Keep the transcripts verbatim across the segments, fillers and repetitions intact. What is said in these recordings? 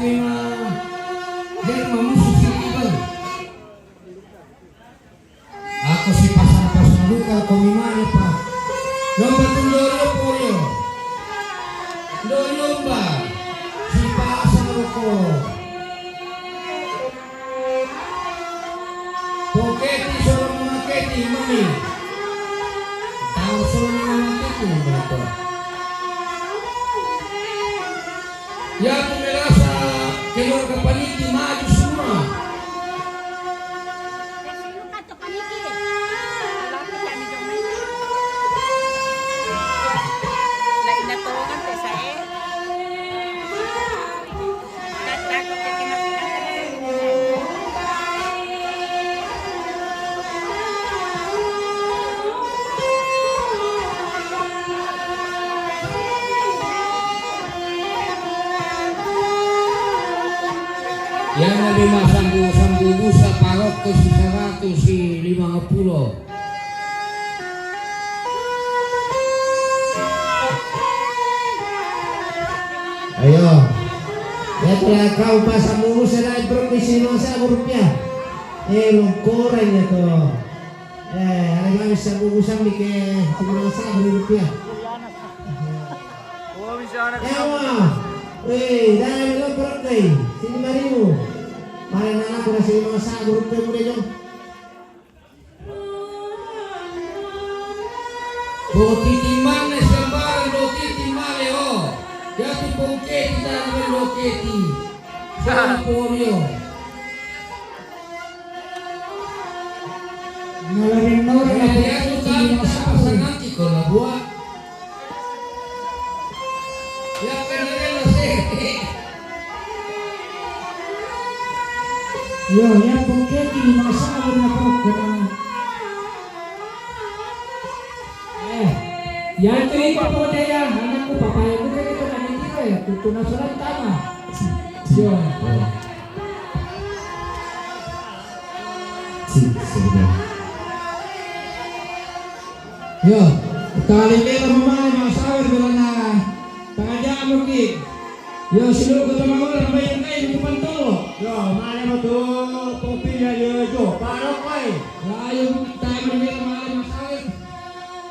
Memang dia mamusu si Iban. Ako si pasang-pasang luka ko mimane pa. Lomba tu lomba polio. Lomba si pasang roko. Poketi solo mamaketi mami. Tahu solo mamaketi mami. Ya, tu merasa keluarga Paniki maju semua. Yang lebih masang sambu busa parokko si seratus si lima puluh. Ayo. Ya, tu ya, kau pasang busa dari provinsi lima sabu rupiah. Eh, longkoreng ya tu. Eh, ada kami sabu busa ni ke lima sabu rupiah. Ewa. Weh, dai lo perut dai. Sini marimu. Mare nana ko sini masa grup ke muda jong. Bo titi mane sembarang, bo titi mane, oh. Jati pongketi dan lo keti. Sama porio. Nalarin nore. Eh, ya, tu tadi tak pasangan kiko na buat. Ya, kan ada nasi. Yo, ya, poketi ni masa na pokok na. Eh, ya, tu iko pokok ya, anakku, papa ya, tu kan itu nanti kira ya, tu, tu nasaran tama. Yo. Si, si, si. Yo, tali bela mamae masawer bela na tangaja muki. Yo, silu ko tama ngol ramai yang kai di depan tolo. Yo, mane mo tu pengpilih yo jo parok kai. Ayo, tai mane bela mamae masawer.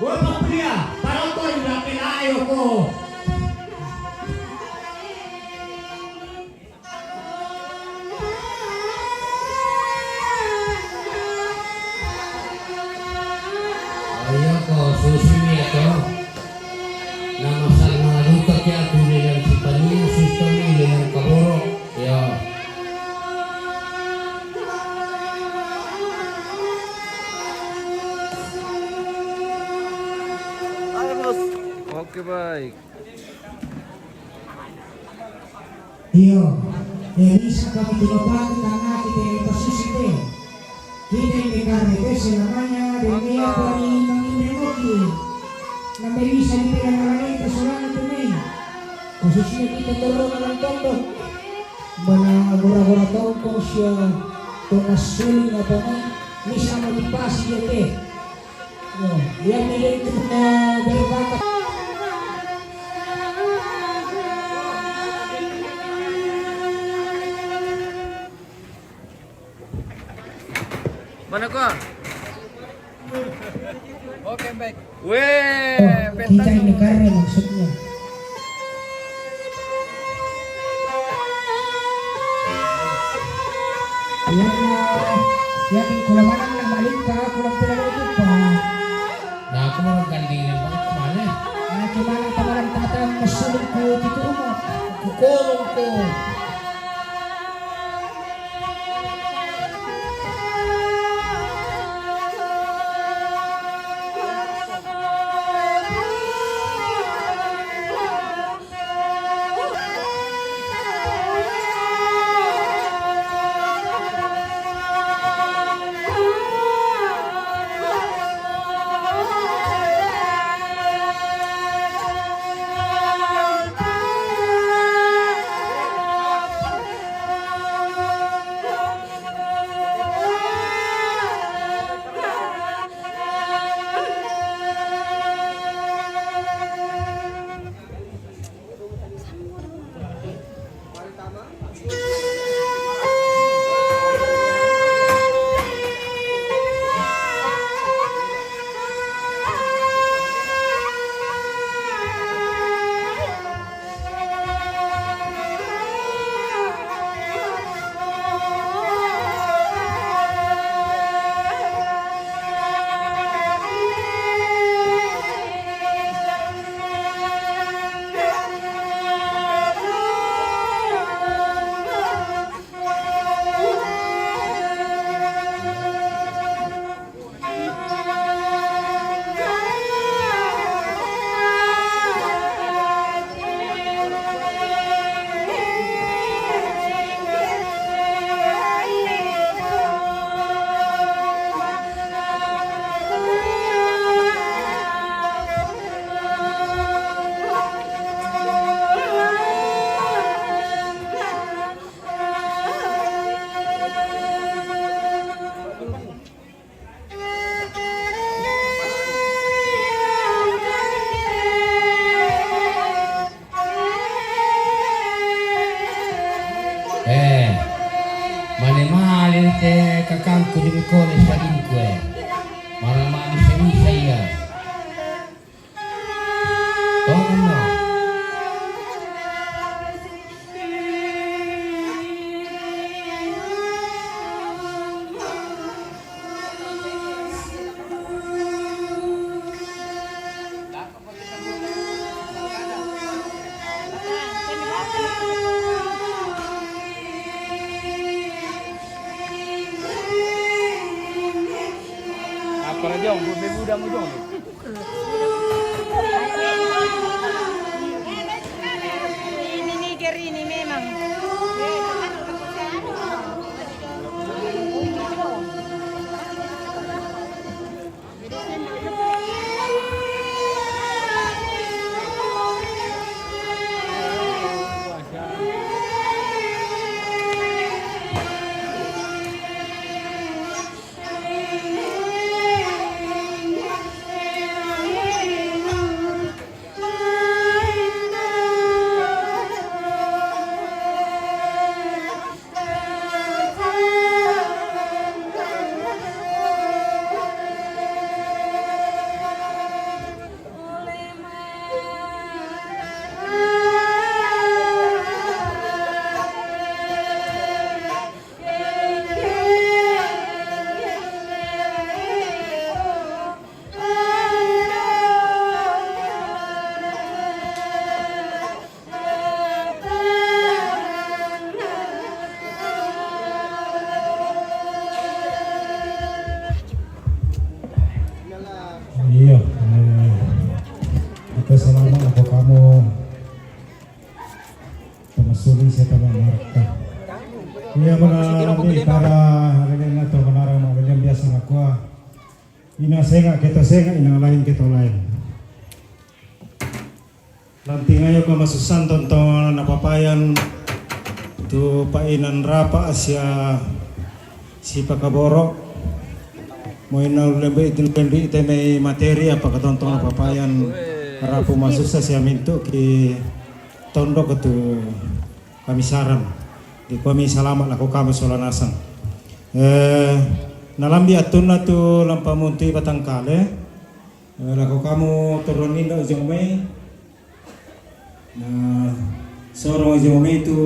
Wo pengpilih parok kai, ayo ko. Iya ko, susu ni ato. Nama sal mangaduka kia tu dengan si Panino, susu ni dengan kaboro. Ya. Oke, baik. Iyo, e, bisa kami tinopaki tanah kita yang posisi te. Kita yang dengar itu selamanya, dan dia beri mengindah moki. Nambe bisa dipegang lagi ke suara itu, nih. Khususnya kita tolong dalam tondok. Bana gora-gora tongkong sia, tongkong suling apa, nih. Bisa motivasi dia, teh. Yo, yang ini itu, eh, dari bakat. Mana ko? Oke, baik. Weh, oh, kita ini karena maksudnya. Yang, yang kulo manang na malimpa, kulo pila lupa. Nah, aku mau ganti lempar ke mana? Nah, gimana kemarin tata mesulin ku itu rumah? Ku kolong ko. Te kakangku di mukole sadingkue. Marang mami seni saya. Tolong. Apa lagi, Om? Buat bebu udah mau, Om? Ini Niger ini memang. Iya, eh, kita selama aku kamu temasuli saya tambah marka. Iya, mana ni para hari ni atau menara mak biasa aku. Ina senga kita senga, ina lain kita lain. Lantingayo ko masusan tonton napapayan tu painan rapa sia si pakaboro. Mo ina ulembe itu lembe ite mai materi apa katonton napapayan rapu masusa sia mintu ki tondo ketu kami saran. Di kami salama lako kami sola nasang. Eh, nalambi atunna tu lampa muntui batangkale. Eh, lako kamu turun indo jomai. Nah, sorong jomai tu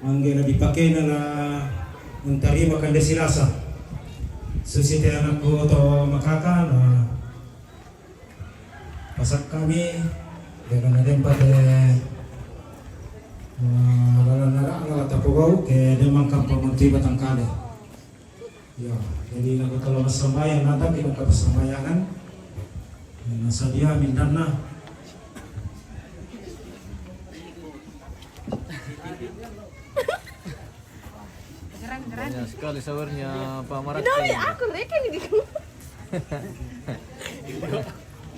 angge na dipakena la untarima kande silasa. Susi te anakku to makaka, nah, pasak kami dengan adem pada, eh, lalan nara ngala tapogau ke demang kampung menteri batangkale. Ya, jadi lagu kalau sembahyang nanti kita ke persembayangan. Ya, nasadia mindanna. Banyak sekali sawernya Pak Marak. Ini aku reken ini.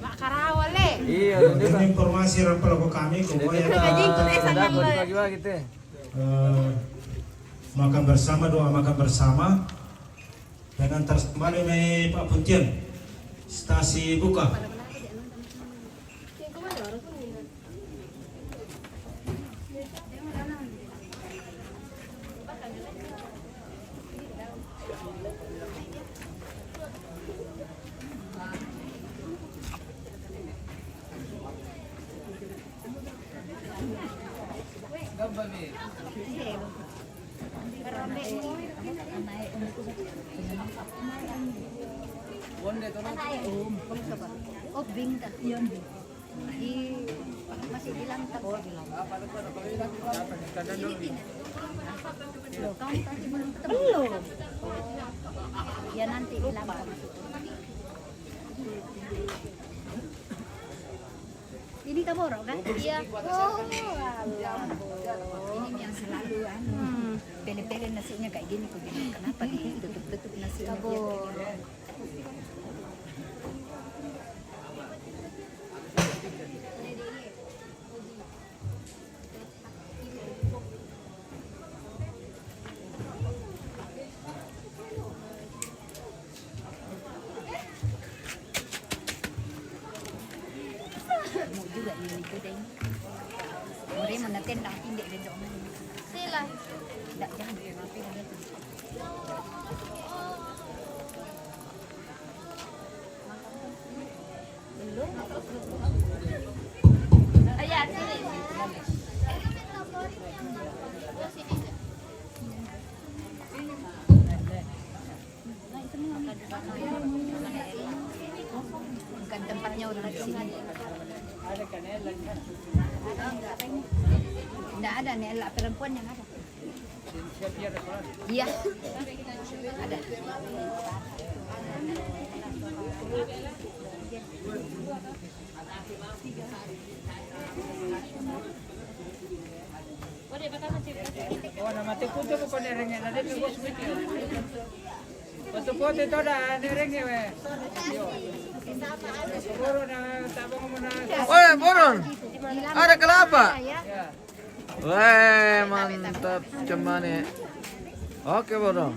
Mak Karawa le. Iya, ini informasi rampal kami, kemudian kita bagi-bagi teh. Eh, makan bersama, doa makan bersama. Dengan tersembali mai Pak Puntian. Stasi buka. Oh, Bing, tak? Iya, Bing. Di, masih di Langkat. Oh, di Langkat. Ini, ini. Loh, kamu tadi belum ketemu? Belum. Ya, nanti di Langkat. Ini kaboro kan? Iya. Oh, alah. Ini yang selalu anu. Hmm. Pele-pele nasinya kayak gini, kok gini. Kenapa ditutup-tutup nasi? Kaboro. Mau juga ini, ini gudeng. More mana tenda tindek gendong. Sila. Ndak, jangan dulu, nanti dia tu. Tidak ada nih, perempuan yang ada. Iya, ada. Oh, nama te kutu ko ne renge na de ko subiti. Foto-foto itu ada ne renge we. Boro na tabang mo na. Weh, Boron. Ada kelapa. Ya. Weh, mantap cemane. Oke, Boron.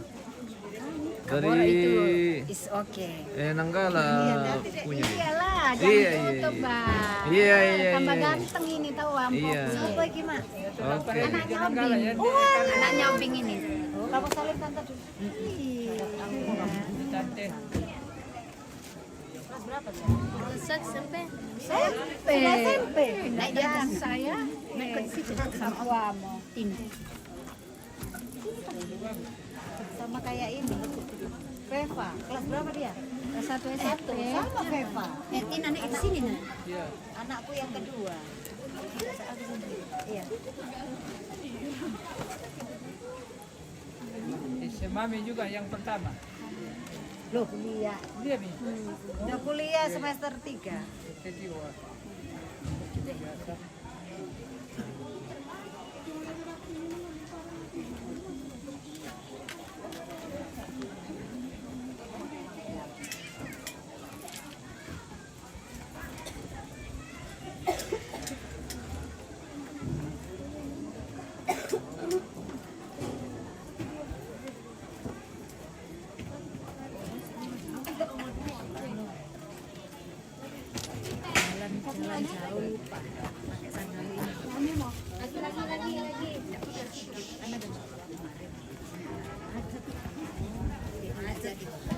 Dari Boro itu is oke. Eh, Nanggala punya. Iyalah, jangan iya, iya, foto, iya. Bang. Iya, iya, tambah iya, ganteng ini, tahu, amplopnya. Iya. Siapa iki, Mak? Oke. Anaknya Obing. Wah, anaknya Obing ini. Oh, kamu salim tante dulu. Iya. Tante. Kelas berapa, Cak? Kelas S M P. S M P. Sudah S M P. Naik di atas saya. Naik ke situ sama Wamo. Tim. Sama kayak ini. Veva, kelas berapa dia? Kelas satu S M P. Sama Veva. Eh, Tina, naik di sini, Nak. Iya. Anakku yang kedua. Iya. Si Mami juga yang pertama. Loh, kuliah. Dia, Mi. Hmm. Udah kuliah semester tiga. Semester tiga.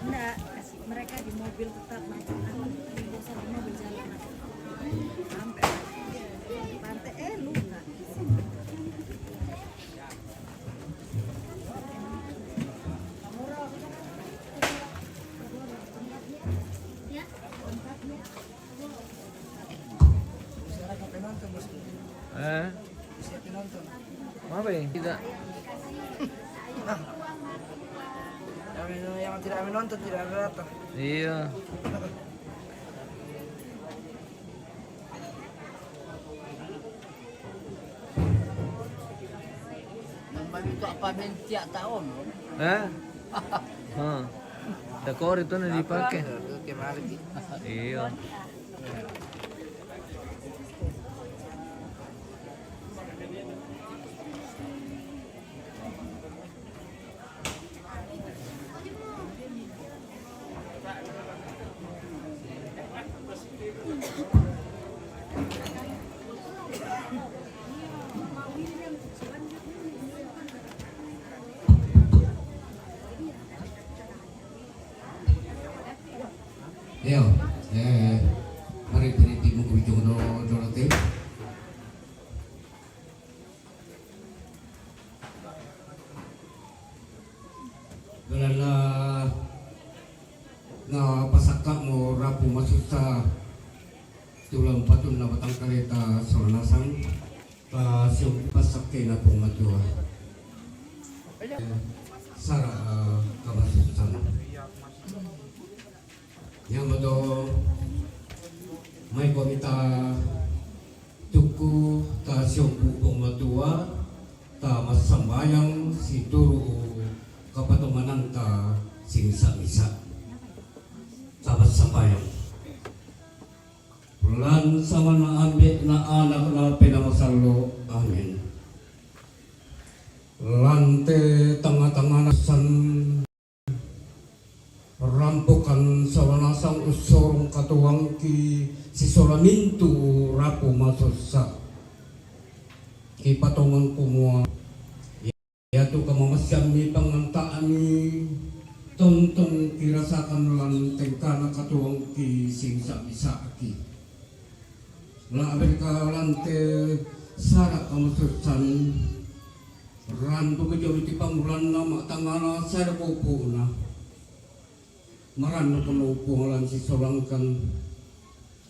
Enggak, mereka di mobil tetap macet. Di mobil jalan. Sampai pantai, eh, lupa. Eh? Apa ini? Tidak. Yang, yang tidak menonton tidak akan datang. Iya. Memang itu apa, men, tiap tahun? Eh? Hah. Takori tu na dipakai. Oke, mari. Iya. Iyo, eh, mari piri timu kujung do, do roti. Galala na pasaka mo rapu masusa, tulang patun na batang kareta solanasang, ta siung pasake na pung matua. Sara, eh, kamasusan. Yang betul, mai komita tuku ta siumpu pung matua, ta masambayang situru kapatumananta sing misa-misa. Ta masambayang. Lan Sama na Ambe na Anak na Pinamasalo. Amin. Lan te tanga-tanga na san rampukan sawanasang usorong katuangki si solamintu rapu masusa. Kipatongan kumua, yatu kamamasian mi pangantaan mi, tontong kirasakan lan tengkana katuangki sing misa-misaki. La'birka lan te sara kamasusan, rantu kejauh ti pangulanna matangala sada kopu'na. Marannu kono upuang lan sisolangkan.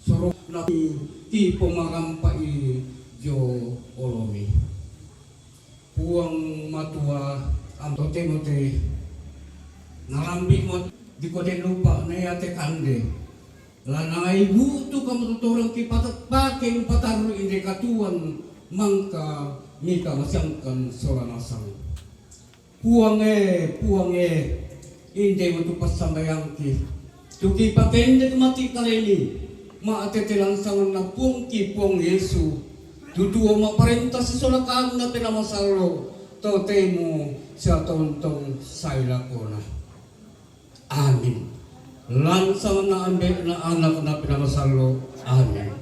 Sorona ki pomagampa'i jo olomi. Puang Matua, am totemo te nalambi' mo dikode lupa ne ate kande. Lanai bu'tu kamu totorang ki pake umpataru inde katuoan mangka mika masiangkan sola nasang. Puang e, Puang e, inde mo tu passambayangki. Tu kipakendek mati kalemi, ma'tete lan sanganna Puangki Puang Yesu, tu tuo ma'parenta sisola kamu na Penaa Masallo, totemo sia tontong sai lakona. Amin. Lan sanganna Ambe'na, Anakna, Penaa Masallo. Amin.